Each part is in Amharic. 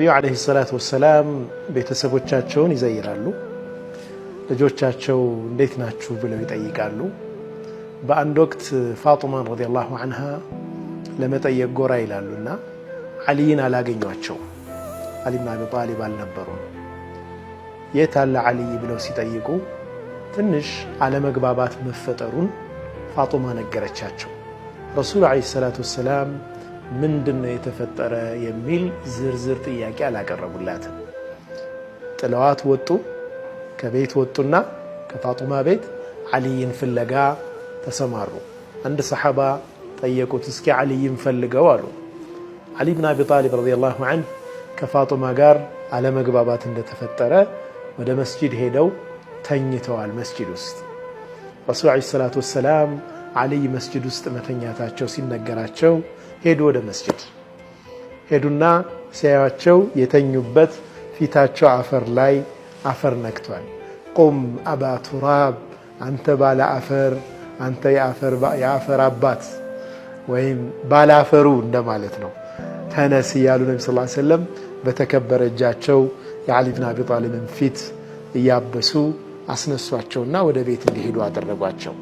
ነቢዩ ዓለይሂ ሰላቱ ወሰላም ቤተሰቦቻቸውን ይዘይራሉ። ልጆቻቸው እንዴት ናችሁ ብለው ይጠይቃሉ። በአንድ ወቅት ፋጡማን ረዲየላሁ አንሃ ለመጠየቅ ጎራ ይላሉና ዓሊይን አላገኟቸው። ዓሊ ብን አቢ ጣሊብ አልነበሩም። የት አለ ዓሊይ ብለው ሲጠይቁ ትንሽ አለመግባባት መፈጠሩን ፋጡማ ነገረቻቸው። ረሱል ዓለይሂ ሰላቱ ወሰላም ምንድን ነው የተፈጠረ የሚል ዝርዝር ጥያቄ አላቀረቡላትም። ጥለዋት ወጡ። ከቤት ወጡና ከፋጡማ ቤት ዓሊይን ፍለጋ ተሰማሩ። አንድ ሰሓባ ጠየቁት፣ እስኪ ዓሊይን ፈልገው አሉ። ዓሊ ብን አቢ ጣሊብ رضي الله عنه ከፋጡማ ጋር አለመግባባት እንደተፈጠረ ወደ መስጂድ ሄደው ተኝተዋል። መስጂድ ውስጥ ረሱል عليه الصلاة والسلام ዓሊይ መስጂድ ውስጥ መተኛታቸው ሲነገራቸው ሄዱ። ወደ መስጂድ ሄዱና ሲያዩቸው የተኙበት ፊታቸው አፈር ላይ አፈር ነክቷል። قم أبا تراب፣ አንተ ባለ አፈር፣ አንተ የአፈር አባት ወይም ባለ አፈሩ እንደማለት ነው። ተነስ እያሉ ነቢ ስ ሰለም በተከበረ እጃቸው የዓሊ ብን አቢ ጣሊብን ፊት እያበሱ አስነሷቸውና ወደ ቤት እንዲሄዱ አደረጓቸው።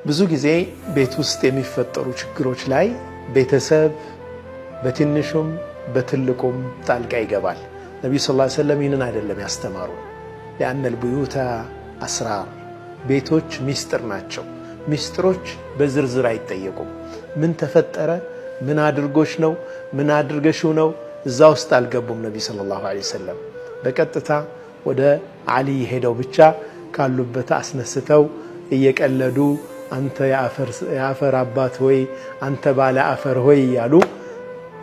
ብዙ ጊዜ ቤት ውስጥ የሚፈጠሩ ችግሮች ላይ ቤተሰብ በትንሹም በትልቁም ጣልቃ ይገባል። ነቢዩ ስ ሰለም ይህንን አይደለም ያስተማሩ። لأن البيوت أسرار፣ ቤቶች ሚስጥር ናቸው። ሚስጥሮች በዝርዝር አይጠየቁም። ምን ተፈጠረ፣ ምን አድርጎች ነው፣ ምን አድርገሽው ነው፣ እዛ ውስጥ አልገቡም። ነቢዩ صلى الله عليه وسلم በቀጥታ ወደ ዓሊ ሄደው ብቻ ካሉበት አስነስተው እየቀለዱ አንተ የአፈር አባት ሆይ፣ አንተ ባለ አፈር ሆይ እያሉ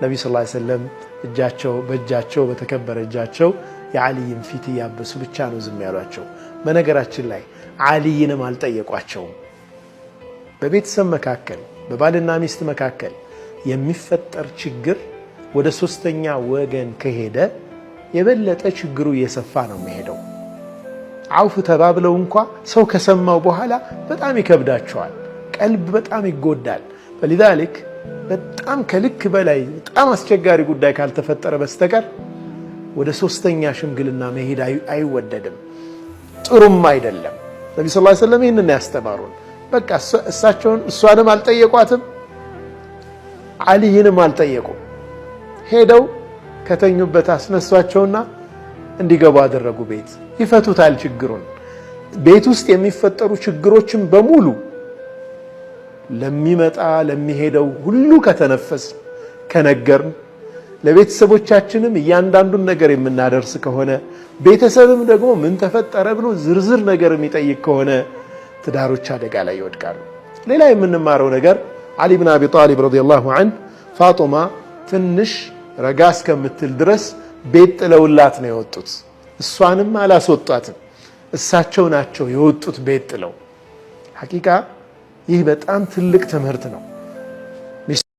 ነቢ ስ ሰለም እጃቸው በእጃቸው በተከበረ እጃቸው የዓሊይን ፊት እያበሱ ብቻ ነው ዝም ያሏቸው። በነገራችን ላይ ዓሊይንም አልጠየቋቸውም። በቤተሰብ መካከል በባልና ሚስት መካከል የሚፈጠር ችግር ወደ ሶስተኛ ወገን ከሄደ የበለጠ ችግሩ እየሰፋ ነው የሚሄደው። አውፍ ተባብለው እንኳ ሰው ከሰማው በኋላ በጣም ይከብዳቸዋል። ቀልብ በጣም ይጎዳል። فلذلك በጣም ከልክ በላይ በጣም አስቸጋሪ ጉዳይ ካልተፈጠረ በስተቀር ወደ ሶስተኛ ሽምግልና መሄድ አይወደድም፣ ጥሩም አይደለም። ነቢ ስ ሰለም ይህንን ያስተማሩን። በቃ እሳቸውን እሷንም አልጠየቋትም፣ ዓሊይንም አልጠየቁም። ሄደው ከተኙበት አስነሷቸውና እንዲገቡ አደረጉ። ቤት ይፈቱታል ችግሩን። ቤት ውስጥ የሚፈጠሩ ችግሮችን በሙሉ ለሚመጣ ለሚሄደው ሁሉ ከተነፈስ ከነገርን፣ ለቤተሰቦቻችንም እያንዳንዱን ነገር የምናደርስ ከሆነ፣ ቤተሰብም ደግሞ ምን ተፈጠረ ብሎ ዝርዝር ነገር የሚጠይቅ ከሆነ ትዳሮች አደጋ ላይ ይወድቃሉ። ሌላ የምንማረው ነገር ዓሊ ብን አቢ ጣሊብ رضي الله عنه ፋጡማ ትንሽ ረጋ እስከምትል ድረስ ቤት ጥለውላት ነው የወጡት። እሷንም አላስወጧትም፣ እሳቸው ናቸው የወጡት ቤት ጥለው። حقيقة ይህ በጣም ትልቅ ትምህርት ነው።